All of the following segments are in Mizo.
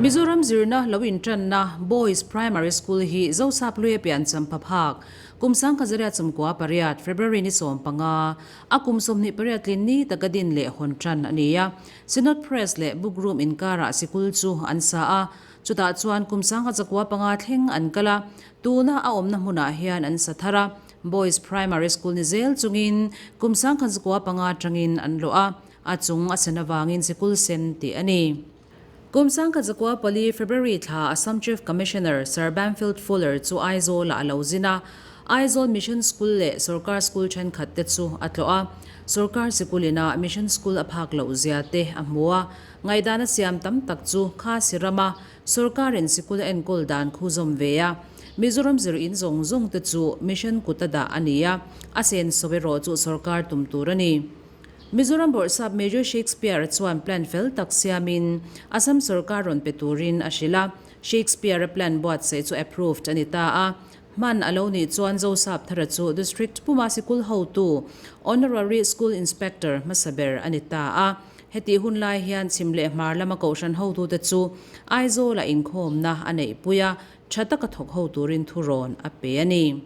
Mizoram zirna lo inṭanna Boys Primary School hi Zosapluia piancham pha phak kum 1998, February ni 15, a kum 28 tlin ni taka din leh hawn ṭan a ni a. Synod Press leh Book Room inkarah sikul chu an sa a, chutah chuan kum 1905 thleng an kal a, tuna a awmna hmunah hian an sa thar a. Boys Primary School ni zel chungin kum 1905 atangin an luah a, a chung a sen avangin sikul sen tih a ni. Kum 1904, February thla Assam Chief Commissioner Sir Bamfield Fuller chu Aizawl-ah a lo zin a, Aizawl Mission School leh Sorkar School thenkhat te chu a tlawh a, Sorkar sikul ina Mission School a phak loh zia te a hmu a, ngaihdan a siam tam tak chu Khasi rama Sorkarin sikul a enkawl dan khu zawm ve a, Mizoram zir in zawng zawng te chu Mission kut a dah a ni a, a senso erawh chu Sorkar tum tur a ni. Mizoram Bawrhsap Major Shakespeare chuan plan fel tak siamin Assam sorkar rawn pe turin a hrilh a, Shakespeare-a plan buatsaih chu approved a ni ta a. Hman a lo nih chuan Zosap Thara chu District puma sikul hotu, Honorary School Inspector, hmasa ber a ni ta a. Hetih hun lai hian chhim leh hmar lama kohhran hotute chu Aizawlah inkhawmna a neihpui a, tha taka thawk ho turin thurawn a pe a ni.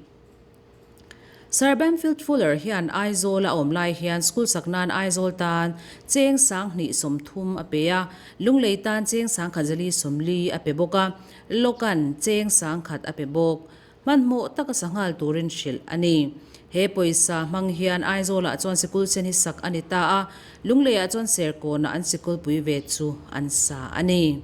Sir Bamfield Fuller hian Aizawl a awm lai hian school sak nan Aizawl tan cheng 2030 a pe a, Lunglei tan cheng 1040 a pe bawk a, Lawkan cheng 10,000 a pe bawk. Hmanhmawh taka sanghal turin hrilh a ni. He pawisa hmang hian Aizawlah chuan sikul sen hi sak a ni ta a, Lungleiah chuan Serkawnah an sikul pui ve chu an sa a ni.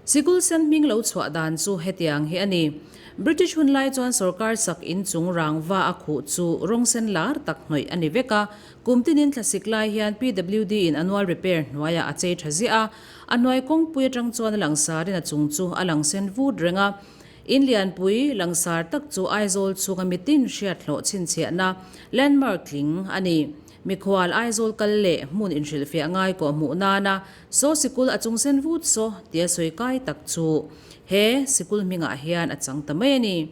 Sikul sen hming lo chhuah dan chu hetiang hi a ni. British hun lai chuan sorkar sak inchung rangva a khuh chu rawng sen lar tak hnawih a ni vek a. Kum tinin thlasik lai hian PWD in annual repair hnuaiah a chei tha ziah a. A hnuai kawngpui atang chuan a langsarin a chung chu a lang sen vut reng a. In lianpui langsar tak chu Aizawl chhunga mitin hriat hlawh chhinchhiahna, landmark, tling a ni. Mikhual Aizawl kal leh hmun inhrilhfiah ngai kawh hmuh nana Saw sikul a chung sen vut saw tia sawi kai tak chu he sikul hmingah hian a chang ta mai a ni.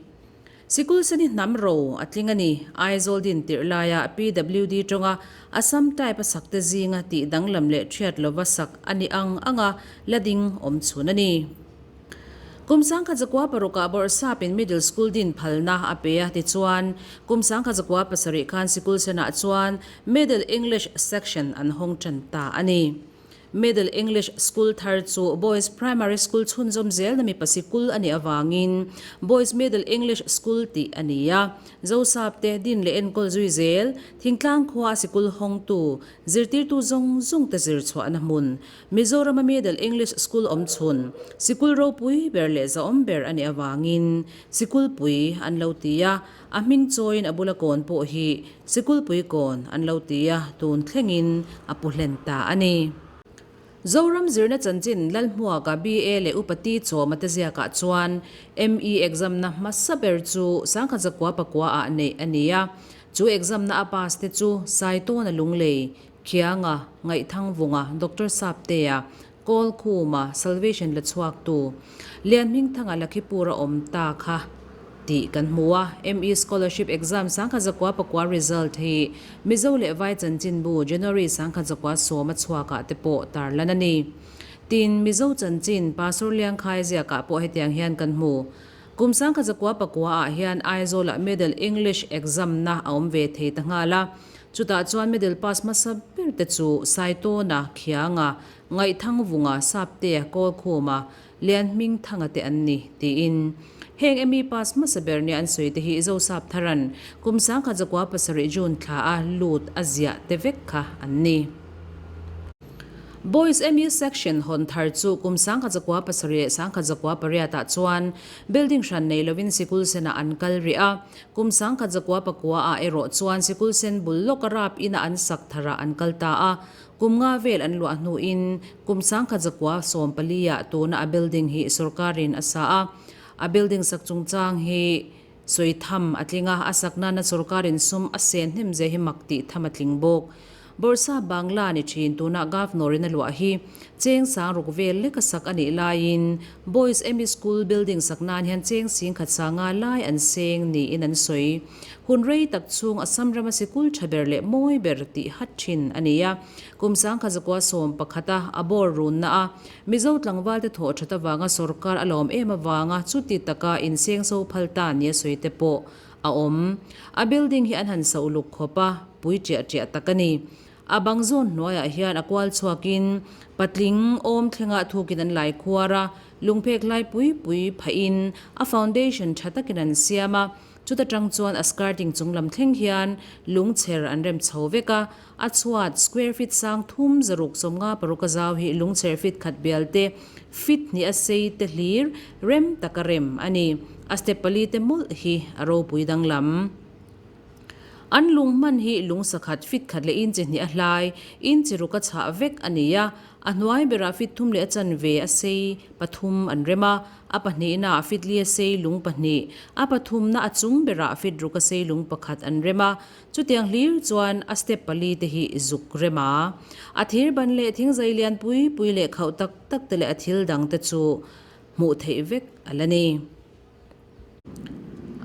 Sikul seni hnam ro a tling a ni. Aizawl din tirh laia PWD tawnga Assam type a sakte zinga tih danglam leh thiat lova sak a ni ang anga la ding awm chhun a ni. Kum 1906-ah Bawrhsapin Middle School din phalna a pe a, tichuan kum 1907 khan sikul senah chuan Middle English Section an hawng tan ta a ni. Middle English School thar chu Boys Primary School chhunzawm zelna mipa sikul a nih avangin Boys Middle English School tih a ni a. Zosapte din leh enkawl zui zel, thingtlang khua sikul hawngtu, zirtirtu zawng zawngte zir chhuahna hmun, Mizorama Middle English School awm chhun, sikul ropui ber leh zahawm ber a nih avangin Sikulpui an lo ti a. A hming chawiin a bula kawn pawh hi Sikulpui kawn an lo ti a, tun thlengin a pu hlen ta a ni. Zoram zirna chanchin Lalhmuaka BA leh Upa T Chawma te ziakah chuan ME exam na hmasa ber chu 1909 ah neih a ni a, chu exam na a pass te chu Saitawna Lunglei, Khianga, Ngaihthangvunga, Doctor Saptea, Kawlkhuma Salvation la chhuaktu Lianhmingthanga Lakhipur a awm ta kha tih kan hmu a. ME Scholarship Exam 1909 result hi Mizo leh Vai chanchinbu January 1910 a chhuakah te pawh tarlan a ni. Tin, Mizo chanchin Pastor Liangkhai ziakah pawh hetiang hian kan hmu. Kum 1909 ah hian Aizawlah Middle English Exam na a awm ve thei ta nghal a. Chutah chuan middle pass hmasa ber te chu Saitawna, Khianga, Ngaihthangvunga, Saptea, Kawlkhuma, Lianhmingthanga te an ni, tiin. Heng ME pass hmasa ber nia an sawi te hi Zosap Tharan kum 1907 June thla a lut a ziah te vek kha an ni. Boys ME section hawn thar chu kum 1907 leh 1908 ah chuan building hran nei lovin sikul senah an kal rih a. Kum 1909 ah erawh chuan sikul sen bul lawka rap ina an sak tharah an kal ta a. Kum nga vel an luah hnuin kum 1914 ah tuna a building hi sorkarin a sa a. A building sak chungchang hi sawi tham a tling a, a sak nana sorkarin sum a sen hnem zia hi mak tih tham a tling bawk. Bawrhsap Bangla ni thin tuna Governor in a luah hi cheng sang ruk vel lek a sak a nih laiin Boys ME School building sak nan hian cheng sing khat sanga lai an seng niin an sawi. Hun rei tak chhung Assam rama sikul tha ber leh mawi ber tih hat thin a ni a. Kum 1911 a a bawr runna a Mizo tlangvalte thawh that avanga sorkar a lawm em avanga chuti taka insengso phal ta nia sawi te pawh a awm. A building hi an han sa uluk khawp a, pui ṭiah ṭiah tak a ni. A bang zawn hnuaiah hian a kual chhuakin patling awm thlengah thukin an lai khuar a, lungphek lai pui pui phahin a foundation ṭha takin an siam a, chuta ṭang chuan a skirting chung lam thleng hian lungchher an rem chho vek a, a chhuat square feet sang thum zaruk 56 a zau hi lungchher feet khat bial te feet hnih a sei te hlir rem taka rem a ni. A step pali te mawlh hi a ropui danglam. An lung hman hi lung sakhat fit khat leh inchi hnih a hlai, inchi ruk a chhah vek a ni a. A hnuai berah fit thum leh a chanve a sei pathum an rem a, a pahnihna ah fit li a sei lung pahnih, a pathumna a chung berah fit ruk a sei lung pakhat an rem a. Chutiang hlir chuan a step pali te hi zuk rem a. A thir ban leh thingzai lian pui pui leh khauh tak tak te leh a thil dang te chu hmuh theih vek a la ni.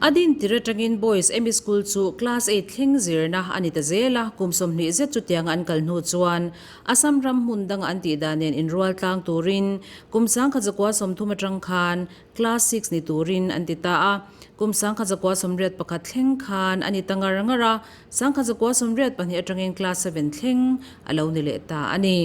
A din tir atangin Boys ME School chu Class eight thleng zirna a ni ta zel a, kum 20 zet chutianga an kal hnu chuan Assam ram hmun danga an tih dan nen inrual tlang turin kum 1930 atang khan Class six ni turin an ti ta a, kum 1981 thleng khan a ni ta ngar ngar a, 1982 atangin Class seven thleng a lo ni leh ta a ni.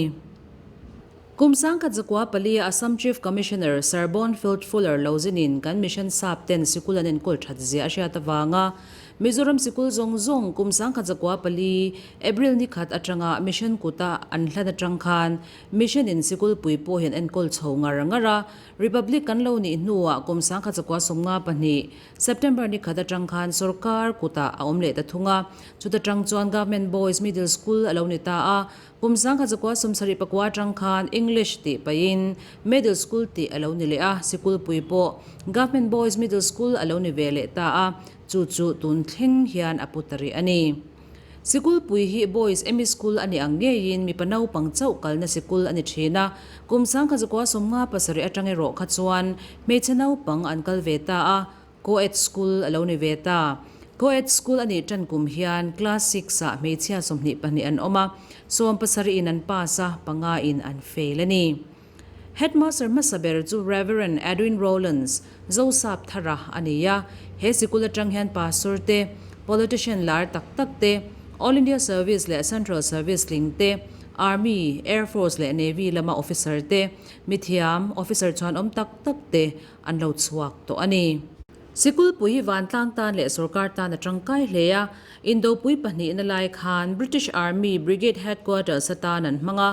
Kum 1904 a Assam Chief Commissioner Sir Bonfield Fuller lo zinin kan Mission Sap ten sikul an enkawl that zia a hriat avanga Mizoram sikul zawng zawng kum 1904 April ni khat atanga Mission kuta an hlan atang khan Mission in sikul pui pawh hian enkawl chho ngar ngar a, Republic kan lo nih hnuah kum 1952 September ni khat atang khan sorkar kutah a awm leh ta thung a, chuta tang chuan Government Boys Middle School a lo ni ta a, Kum 1974 atang khan English tih pahin Middle School tih a lo ni leh a, sikulpui pawh Government Boys Middle School a lo ni ve leh ta a, chu chu tun thleng hian a pu ta rih a ni. Sikulpui hi Boys ME School a nih ang ngeiin mipa naupang chauh kalna sikul a ni thin a, kum 1957 atang erawh kha chuan hmeichhe naupang an kal ve ta a, Co-ed School a lo ni ve ta. Co-ed School a nih tan kum hian Class six ah hmeichhia 22 an awm a, 70 in an pass a, panga in an fail a ni. Headmaster hmasa ber chu Rev. Edwin Rowlands, Zosap Thara a ni a. He sikul atang hian pastor te, politician lar tak tak te, All India Service leh Central Service tling te, Army, Air Force leh Navy lama officer te, mithiam, officer chuan awm tak tak te an lo chhuak tawh a ni. Sikulpui hi vantlang tan leh sorkar tan a tangkai hle a, Indopui pahnihna lai khan British Army Brigade Headquarters atan an hmang a,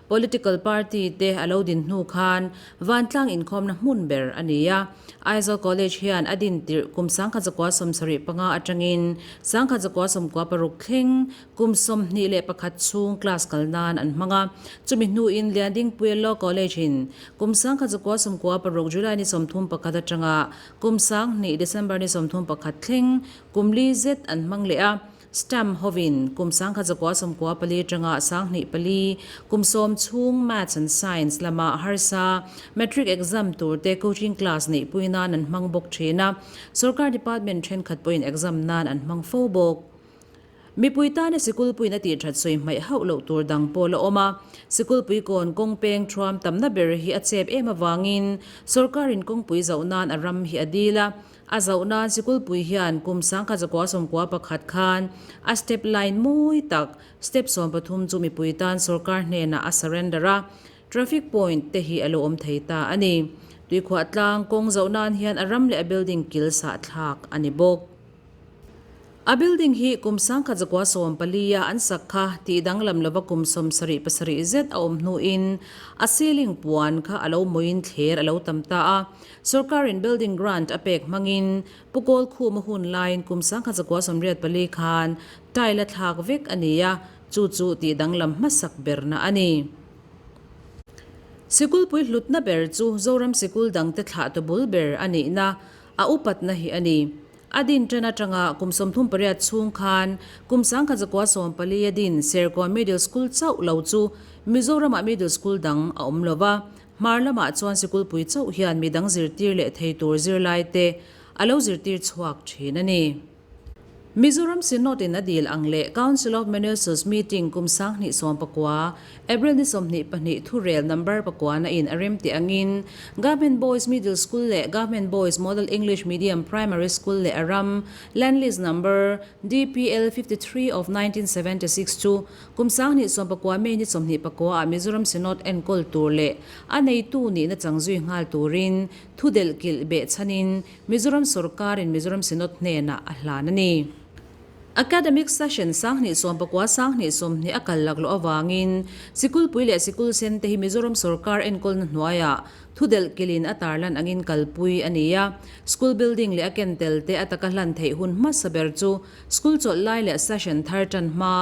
political party te a lo din hnu khan vantlang inkhawmna hmun ber a ni a. Aizawl College hian a din tirh kum 1975 atangin 1996 thleng Kum 21 chhung class kal nan an hmang a, chumi hnuin Liandingpuia Law College-in kum 1996 July ni 31 atanga kum 2000 December ni 31 thleng kum li zet an hmang leh a, Stamp hovin kum 1994 atanga 2004 kum sawm chhung Maths and Science lama harsa Matric exam turte coaching class neihpui nan an hmang bawk thin a, sorkar department thenkhat pawhin exam nan an hmang fo bawk. Mipui tana sikulpuiin a tih that sawi hmaih hauh loh tur dang pawh la awm a, sikulpui kawn kawng peng thuam tamna ber hi a chep em avangin sorkarin kawngpui zauh nan a ram hi a dil a, a zauh nan sikulpui hian kum 1991 khan a step line mawi tak step 13 chu mipui tan sorkar hnenah a surrender a, traffic point te hi a lo awm thei ta a ni. Tuikhuah tlang kawng zauh nan hian a ram leh a building kil sahthlak a ni bawk. A building hi kum 1914 a an sak kha tih danglam lova kum 77 zet a awm hnuin a ceiling puan kha a lo mawiin thler a lo tam ta a. Sorkarin building grant a pek hmangin Pu Kawlkhum a hun laiin kum 1984 khan tile a thlak vek a ni a, chu chu tih danglam hmasak berna a ni. Sikulpui hlutna ber chu Zoram sikul dangte thlahtu bul ber a nihna a upatna hi a ni. A din ṭan aṭanga kum 38 chhung khan kum 1914 a din Serkawn Middle School chauh lo chu Mizoramah Middle School dang a awm lo va, hmar lamah chuan sikulpui chauh hian midang zirtir leh thei tur zirlaite a lo zirtir chhuak ṭhin a ni. Mizoram Synod in a dil ang leh Council of Ministers meeting kum 2019, April ni 22 thurel number pakua na in a rem tih angin Government Boys Middle School leh Government Boys Model English Medium Primary School leh a ram Land List Number DPL 53 of 1976 chu kum 2019 May ni 29 ah Mizoram Synod enkawl tur leh a neitu nihna chang zui nghal turin thudelh kilh behchhanin Mizoram sorkarin Mizoram Synod hnenah a hlan a ni. Academic Session 2019 2020 a kal lak loh avangin sikulpui leh sikul sen te hi Mizoram sorkar enkawlna hnuaiah thudelh kilhin a tarlan angin kalpui a ni a. School building leh a ken tel te a taka hlan theih hun hmasa ber chu school chawlh lai leh session thar tan hma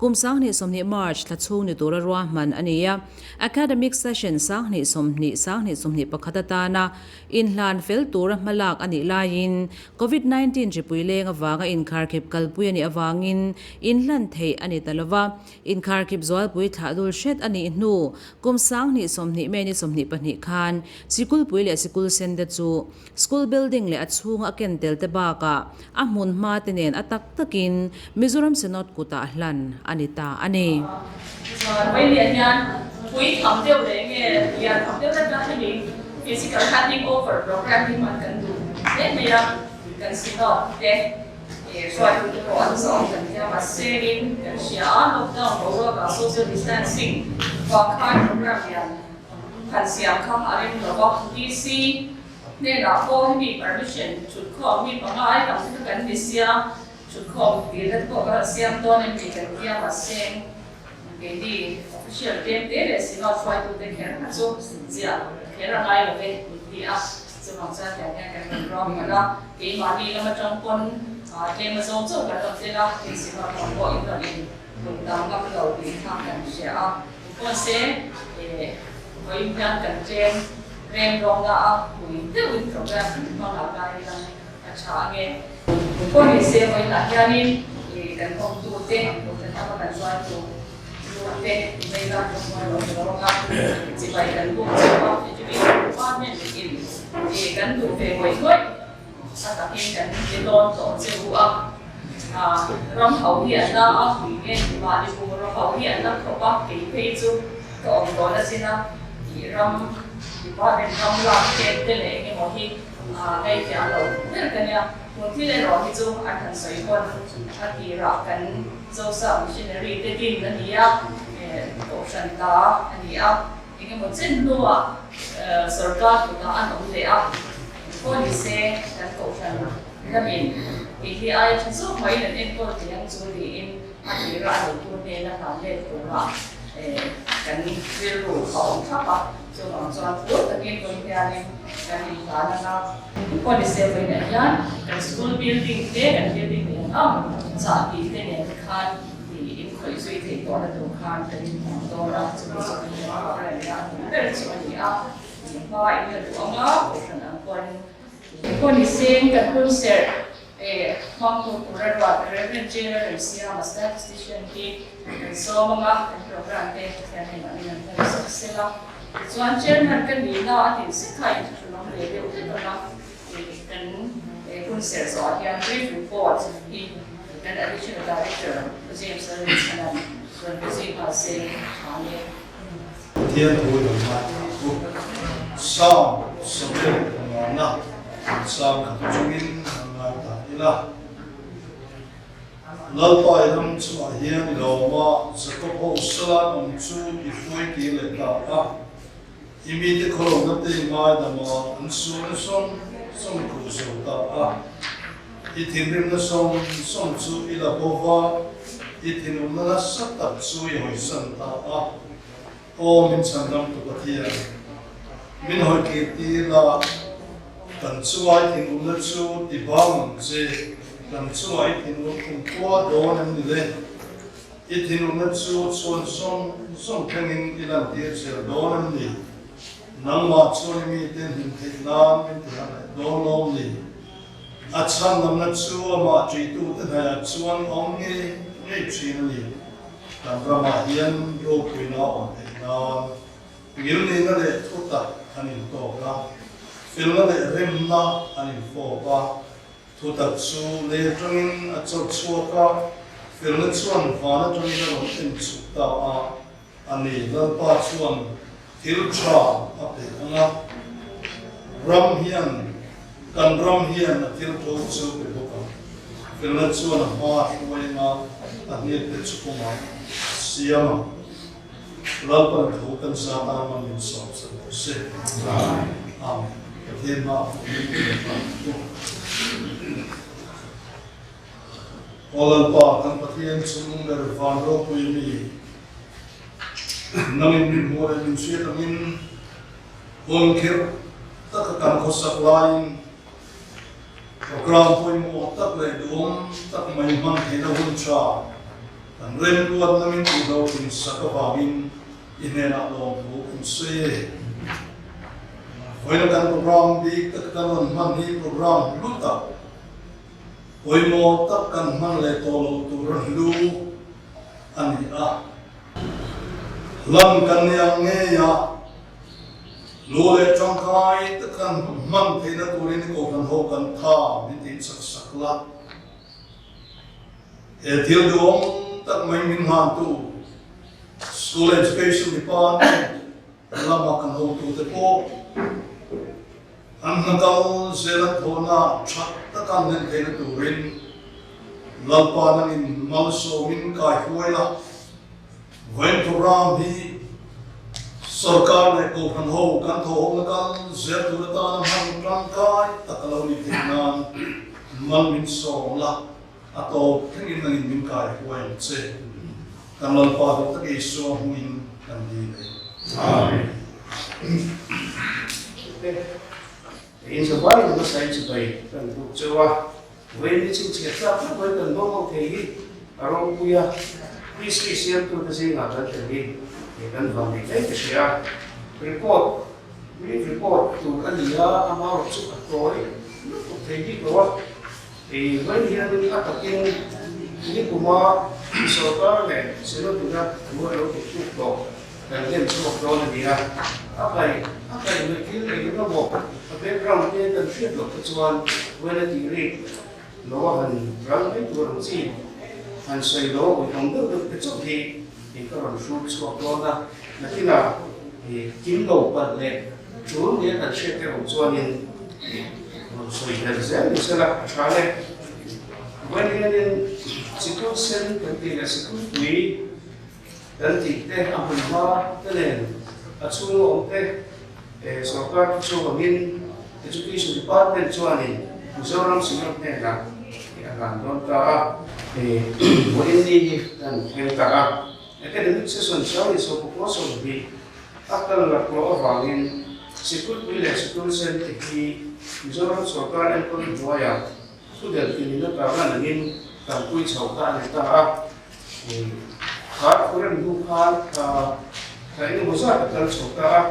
kum 2020 March thla chhung ni tura ruahman a ni a. Academic Session 2020 2021 atana Inhlan fel tura hmalak a nih laiin Covid 19 hripui leng avanga inkharkhip kalpui a nih avangin inhlan theih a ni ta lo va. Inkharkhip zualpui thlah dul hret a nih hnu kum 2020 May ni 22 khan sikulpui leh sikul sen te chu school building leh a chhunga a ken tel te bakah a hmun hma te nen a tak takin Mizoram Synod kutah hlan a ni ta a ni. Chuan Vailian hian pui tham deuh leh nge lian tham deuh tak tak hemi physical handing over program hi hman kan duh hle mai a, kan Synod te hruaitu te pawh an zawm kan tia mahse in kan hria a, lockdown boruakah social distancing vang khan program lian han siam kha a rem lo va, DC hnenah pawh hemi permission thutkhawm mi pangai tam te kha kan ni sia, Thutkhawm tirna te pawh ka rawn siam dawn em tih kan tia mahse keini official tlem te leh Synod hruaitute kher kha chu ziah kher a ngai lo ve min ti a, chuvang chuan tiang hian kan rawn ruang palh a, keimahni lam atang pawn tlem a zawng chauh kan rawn tel a, hei Synod lam pawh in rawn in hmun dang ngam lo tih kha kan hria a, mahse vawiin hian kan tlem rem rawngna a pui deuhin program kan hmang ang lai hian A tha ange. Pawh ni se vawiinah hianin kan awmtute, Kohhran lama kan zuartu lute vei la kan hmuai lo ni lo anga chibai kan buk chauh a, Education Department in kan duh ve ngawih ngawih a takin kan ti dawn tawh che u a, ram ho hi an la a, nge mahni bungraw ho hi an la khawp a, kei phei chu ka awm dawn asin a, ram department ram lak te te leh engemaw hi Ngaihfiah lo ber ka nia. Tun thil erawh hi chu an han sawi pawn a tirah kan Zosa missionary te din a ni a, kohhran ta a ni a, engemaw chen hnuah sorkar kutah an awm leh a, pawh ni se kan kohhran lamin tih hi aia tha zawk maiin an enkawl thei ang chu tiin a tirah a neitu hnena hlan let turah kan rilru a awm thlap a. Chuvang chuan phur takin vawi hianin kan inhlan ang a. Pawh ni se vawiinah hian kan school building te, kan building nei ang ang chahbi te nen te khan ih inkhawih zui theih tawhna tur khan kan inhlan dawn a, chumi chu kan inhlan reng a, a tum ber chu a ni a. Ih hma in la duh ang a, kohhran ang pawn. Pawh ni se kan hun serh E, hmangtu tur a ruat Rev. General Remsiama statistician hi kan sawm ang a, kan program te Pathian hnenah min an hlan zawk sel a. Tichuan Chairman ka nihna a tin zet kha inthlahrunawm ve deuh hlek ang a, kan hun serh zawhah hian brief report hi kan Additional Director Pu James Lalrinchhana'n rawn pe zui nghal se tha hle. Pathian thu i rawn ngai ta ang u. Psalm Samuel pangana Psalm khat chungin han ngai ta ila. Lalpa i ram chungah hian i lawm a, Jakob ho salan awm chu i hruai kir leh ta a. I mite khawlawmna te i ngaidam a, an sualna sawng sawng khuh zo ta a. I thinrimna sawng sawng chu i la bo va, i thinurna nasa tak chu i hawisan ta a. Aw min chhandamtu Pathian, min hawi kir tir la, kan chunga i thinurna chu ti bang ang che, kan chunga i thinur kum khua dawn em ni le? I thinurna chu chhuan zawng zawng thlengin i lantir zel dawn em ni? Nangmah chuan i mite hlim theih nan min ti harh leh dawn lawm ni? A chhandamna chu amah ṭihtute hnaihah chuan a awm ngei ngei ṭhin a ni. Kan ramah hian ropuina a awm theih nan ngilnihna leh thutak an intawk a, felna leh remna an infawp a. Thutak chu lei aṭangin a chawr chhuak a, felna chuan van aṭangin a rawn en chhuk ta a. A ni, Lalpa chuan thil tha a pe ang a, ram hian, kan ram hian a thil tho chu pe bawk ang. Felna chuan a hma a hruai ang a, a hniak te chu kawngah a siam ang. Lalpan tho kan zat a man min sawm sak rawh se. Amen. Pathian hmaah pawh min pe hram ang u. Aw Lalpa, kan Pathian chungnung ber van ropui mi, nangin min hmuh leh min hriat angin huan kherh taka kan khawsak laiin program pawimawh tak leh duhawm tak mai hman theihna hun tha kan remruat nangin tihlo insak avangin i hnenah lawmthu kan sawi e. Vawiin kan program bik taka kan rawn hman hi program hlu tak, Pawimawh tak kan hman leh tawh loh tur a hlu a ni a. Hlan kan ni ang ngei a, lu leh tangkai tak kan hman theihna turin i kohhran ho kan tha min tih chak sak la. He thil duhawm tak mai min hmantu School Education Department lama kan hotute pawh an hna kal zel an thawhna tha taka an hlen theihna turin Lalpa nangin malsawmin kai huai la. Vawiin program hi sorkar leh kohhran ho kan thawhawmna kal zel tur atana hman tangkai tak a lo nih theih nan mal min sawm la, a tawp thlengin nangin min kai huai ang che. Kan Lalpa duh tak Isua hmungin kan dil e. Amen. In sabai in hmasa in chibai kan buk cheu a, vawiin ni chhinchhiat tlak vek mai kan hmang ho thei hi a ropui a, history siamtute zingah kan tel hi kan vang ni hle ka hria a, report brief report tur a ni a, amaherawh chu a tawi lutuk thei bik lo a. Vawiin hianin a takin nikuma sorkar leh Synod-ina thu a lo tihtluk tawh kan hlen chhuak dawn a ni a. A kai a kaihhnawih thil eng emaw a background te kan hriat loh te chuan vawiin a tih rik lo a han ral mai tur ang chi han sawi lo awihawm deuh deuh te chauh hi ka rawn hrut chhuak dawn a. Nakinah kim lo palh leh tul nia kan hriat te awm chuanin Rawn sawi hlel zel ni sela a tha le. Vawiin hianin sikul sen kan tih leh sikul pui kan tih te a hmun hma te nen a chhunga awm te sorkar thu chhuak angin Education Department chuanin Mizoram Synod hnenah a hlan dawn ta a. Vawiin ni hi kan thleng ta a, Academic Session Sauri Sawpawpaw 20 A kal laklawh avangin Sikulpui leh Sikul Sen te hi Mizoram sorkar enkawl hnuaiah thu del tinin a tarlan angin kalpui chho ta a ni ta a. Kha thurem hnu khan thla thla engemaw zat a kal chho ta a.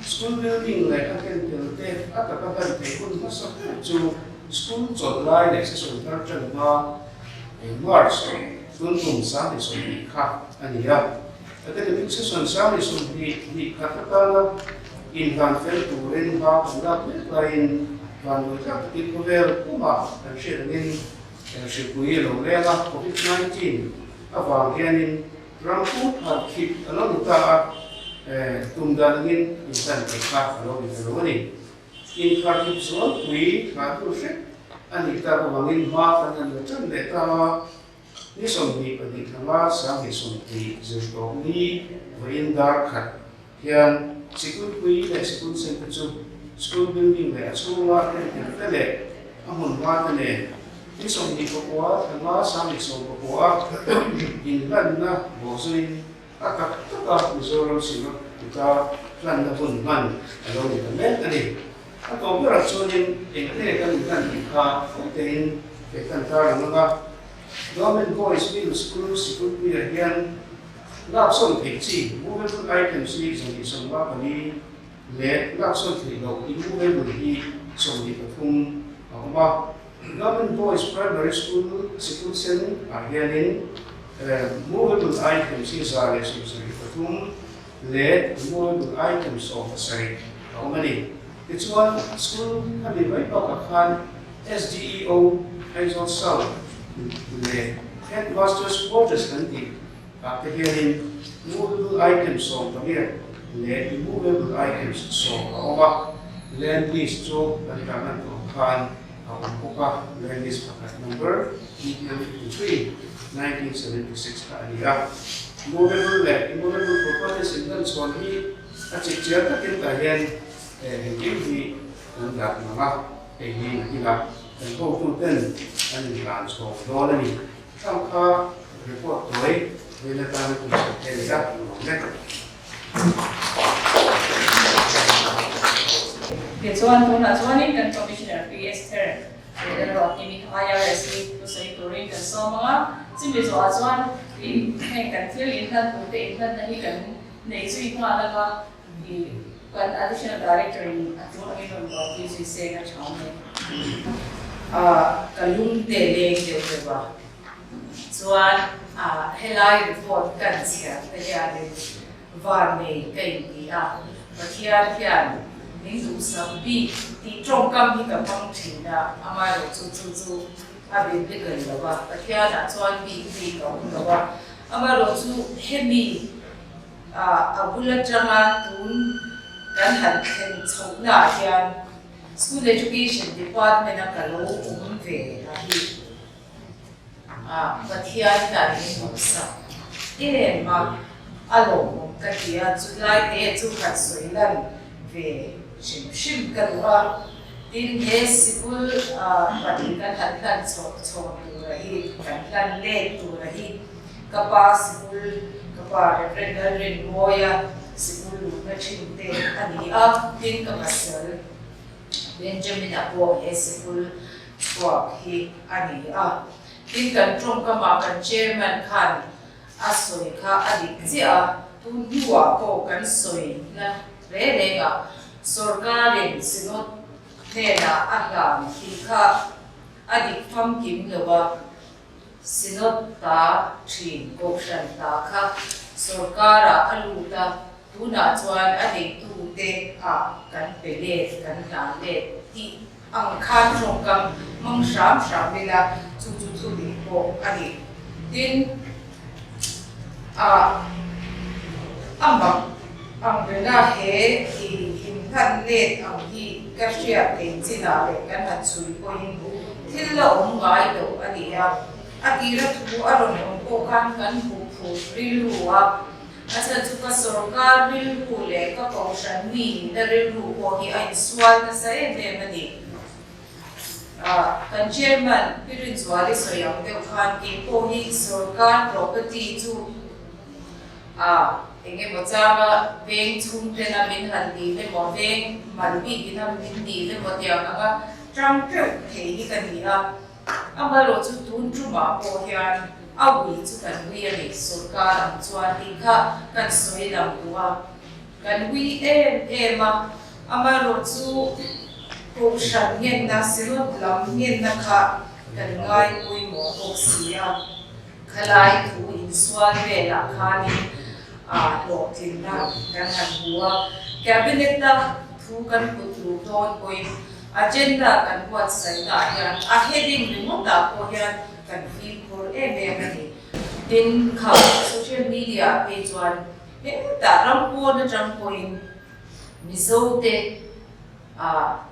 School building leh a ken tel te a taka hlan theih hun hmasa ber chu school chawlh lai leh session thar tan hma March tun kum 20 kha a ni a. Academic session 20 hnih khat atana inhlan fel turin hma kan lak mek laiin vanduai tlak takin khawvel pumah kan hriat angin hripui a lo leng a, Covid 19 avang hianin ram pum phat khip a lo ni ta a, tum dan angin inhlan theih kha a lo ni ta lo a ni. Inkharkhip zualpui thlah tur hrep a nih tak avangin hma kan han la tan leh ta a. Ni 22 thla 20 zirtawp ni vawiin dar khat hian sikulpui leh sikul sen te chu school building leh a chhunga entir te leh a hmun hma te nen ni 29 thla 29 inhlanna bawhzuiin a tak taka Mizoram Synod kuta hlanna hun hman a lo ni ta mek a ni. A tawp berah chuanin eng nge kan inhlan tih kha awitein kei kan tar ang ang a. Government Boys Middle School Sikulpuiah hian laksawn theih chi movable items hi 24 leh laksawn theih loh immovable hi 23 a awm a. Government Boys Primary School sikul sen ah hianin movable items hi 173 leh immovable items 17 a awm a ni. Tichuan, school a ni mai bakah khan SDEO Aizawl South leh Headmaster's Quarters kan tih ah te hianin movable items 18 leh immovable items 10 a awm a. Land lease chu kan tarlan tawh khan a awm bawk a, land lease pakhat number EL 53, 1976 kha a ni a. Movable leh immovable properties inhlan chhuan hi a chip chiar takin tah hian engkim hi kan dah ngang a, hei hi nakinah kan hotuten an inhlan chhawng dawn a ni. Khang kha report tawi vel atana tumsak te a ni a, nuam e. Tichuan tunah chuanin kan Commissioner Pi Esther leh erawh Kimi IRS hi thusawi turin kan sawm ang a, chumi zawhah chuan ih heng kan thil inhlan turte inhlanna hi kan nei zui nghal ang a, ih kan Additional Director in a tul angin rawn buaipui zui se ka tha awm e. Ah ka lung te leng deuh deuh a. Chuan helai report kan chhiar te hianin van nei ka inti a, Pathian hian min duhsak bik tih tawngkam hi ka hmang thin a, amaherawhchu chu chu a biblical lo a, Pathianah chuan bik bik a awm lo a, amaherawhchu hemi a bul atanga tun kan han thlen chhohnaah hian School Education Department a ka lo awm ve a hi. Ah Pathian hian min duhsak em a, a lawmawm ka ti a, chulai te chu han sawi lan ve hrim hrim ka duh a, tin he sikul pahnih kan han hlan chhawm chhawm tura hi, kan hlan let tura hi ka pa sikul, ka pa Reverend Lalrinmawia sikul luhna thin te a ni a, tin ka pasal Benjamin-a pawh he sikul chhuak hi a ni a. Tin, kan tawngkamah kan chairman khan a sawi kha a dik chiah a, tun hnuah pawh kan sawi na reng rengah sorkarin Synod hnenah a hlan hi kha a dik famkim lo a, Synod ta thin kohhran ta kha sorkarah a lut a, tunah chuan a neitute ah kan pe let, kan hlan let tih ang khan tawngkam hmang hram hram ila chu chu thu dik pawh a ni. Tin, ah a mak ang renga he i inhlan let ang hi ka hriat thei chinah leh kan han chhui pawhin thil la awm ngai loh a ni a. A tira thu a rawn awm pawh khan kan hmuh phut rilru a. A chhan chu ka sorkar rilru leh ka kohhran mi nihna rilru pawh hi a insual nasa em em a ni. Kan chairman Pi Rinzuali sawi ang deuh khan kei pawh hi sorkar property chu eng emaw changa veng chhung tena min han dil emaw veng mal bikin a min dil emaw tiang anga tang teuh thei hi ka ni a. Amaherawh chu tun tumah pawh hian a ui chu kan ui a ni, sorkar ang chuan tih kha kan sawi lang duh a, kan ui em em a, amaherawh chu kohhran ngenna, synod lam ngenna kha kan ngai pawimawh bawk si a, khalai thu insual velah khanin hlawhtlinna kan han hmu a, cabinet-a thu kan put luh dawn pawhin Agenda kan buatsaihnaah hian a heading ringawtah pawh hian kan fimkhur em em a ni. Tin, kha social media ah phei chuan hetah ram pawn atang pawhin Mizote ah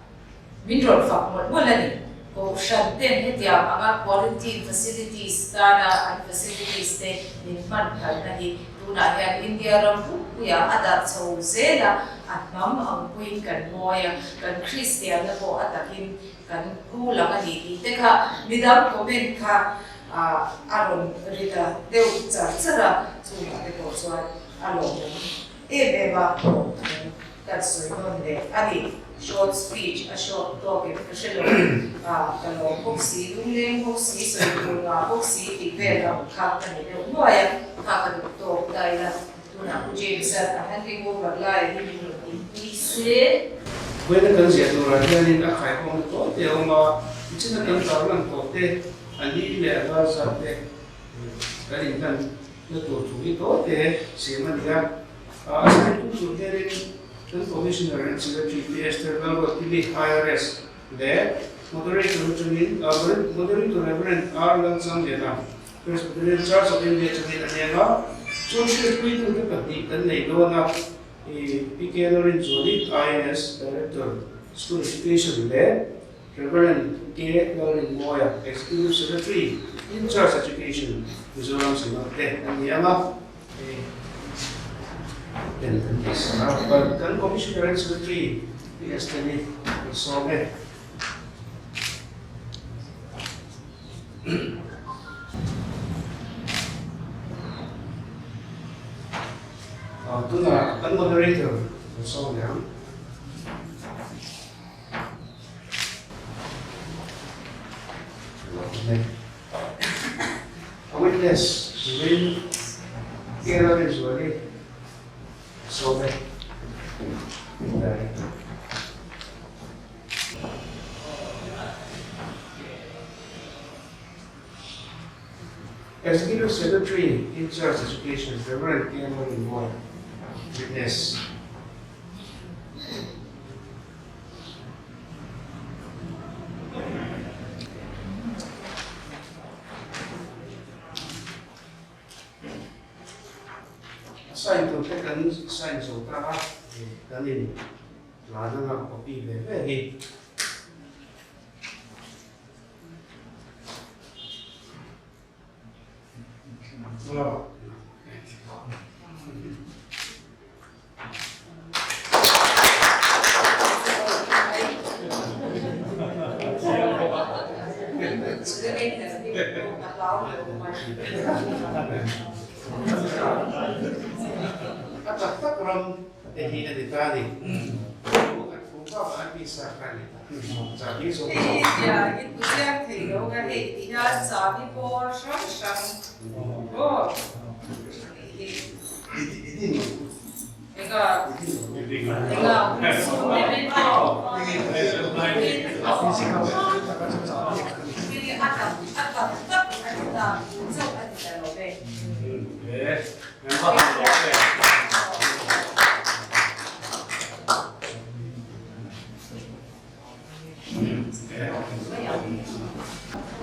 min rawn fak mawlh mawlh a ni. Kohhran ten hetiang anga quarantine facilities tana an facilities te min hman phalna hi Tunah hian India ram pumpuiah a darh chho zel a, a hnam ang puiin kan ngawi a, kan Kristianna pawh a takin kan pu lang a ni tih te kha midang comment kha a rawn ri ta deuh char char a, chungah te pawh chuan a lawmawm em em a, lawmthu kan sawi nawn leh a ni. Short speech a short tawk em ka hre lo, ka lawm bawk si, lungleng bawk si, sawi tur ngah bawk si tih vel ang kha ka ni deuh nuai a, kha ka duh tawk ta ila, tunah Pu James-a a handing over lai hi min rawn inpui se. Vawiin kan ziah turah hianin a khaikawmna tawi te a awm a. Nichina kan tarlan tawh te, a ni leh a dar zat te kan inhlan na tur thu hi tawi te siam a ni a. A sign tu tur hianin kan Commissioner and Secretary Pi Esther Lalruatkimi, IRS, leh Moderator atangin Moderator Rev. R. Lalchangliana, Presbyterian Church of India atangin a neng a. Chu hriatpuitute pahnih kan nei dawn a. Pi K. Lalrinzuali, INS Director, School Education leh Rev. K. Lalrinmawia, Executive Secretary, In Charge Education, Mizoram Synod te an ni ang a. Pen kan tih sak a, kan Commissioner and Secretary Pi Esther-i kan sawm e. Tunah kan moderator kan sawm leh ang. A witness turin Kera Rinzuali sawm e. Executive Secretary in Charge Education Rev. K. Lalrinmawia, Witness. A sign tur te kan sign zo ta a, kan in tlan anga copy ve ve hi. A tak tak ram te hi a ni ta a ni.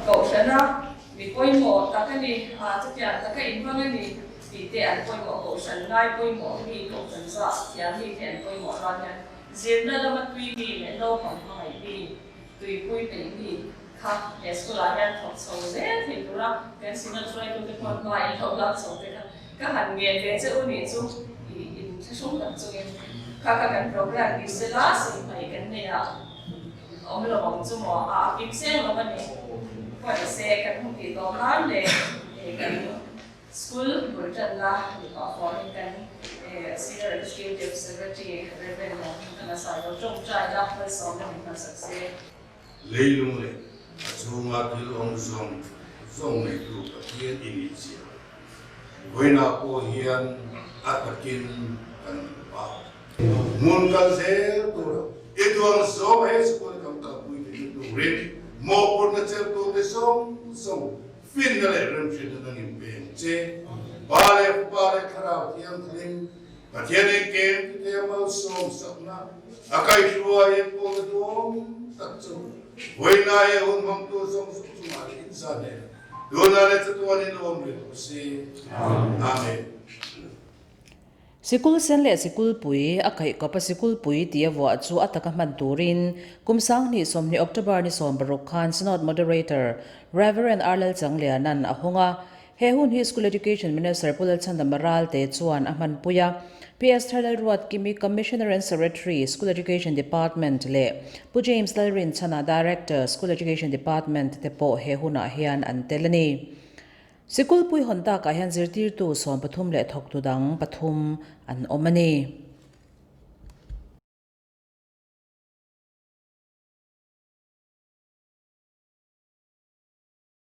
Kohhrana mi pawimawh tak a ni, chutiang taka inhmang a ni tih te an pawimawh. Kohhran ngai pawimawh mi, kohhran zah thiam mi te an pawimawh rual hian zirna lama tui mi leh naupang hmangaih mi, tuipui peih mi kha he school ah hian thawk chho zel thei tura kan synod hruaitute pawh hma in lo lak chho te kha ka han ngen ve che u nih chu i inthlahrung tak chungin kha kha kan program ni sela sawihmaih kan nei a awm lo ang chu maw a kim seng lo a ni pawh ni se kan hmu tih tawh nan leh kan School bul tanna ni pah huamin kan Senior Executive Secretary Rev. Lalhmingthanga Sailo tawngtaina malsawmna min hmansak se. Leilung leh a chhunga thil awm zawng zawng neitu Pathian i nih zia vawiinah pawh hian a takin kan hmu a. Hmun kal zel tura i duang zawng he school kan kalpui theihna turin mawhphurhna chelhtute zawng zawng Finna leh remhriatna dangin peng che, Pa leh Fapa leh Thlarau Thianghlim, Pathian engkem tute a malsawm sakna, a kaihruai en pawhna duhawm tak chu vawiina he hun hmangtu zawng zawng chungah leh inzah hnenah tunah leh chatuanin awm reng rawh se. Amen. Sikul sen leh sikul pui, a kaih kawp a sikul pui tih a vuah chu a taka hman turin kum 2020 October ni 16 khan Synod Moderator Rev. R. Lalchangliana'n a hawng a. He hun hi School Education Minister Pu Lalchhandama Ralte chuan a hmanpui a. PS Thar Lalruatkimi, Commissioner and Secretary, School Education Department leh Pu James Lalrinchhana, Director, School Education Department te pawh he hunah hian an tel a ni. Sikulpui hawn takah hian zirtirtu 13 leh thawktu dang pathum an awm a ni.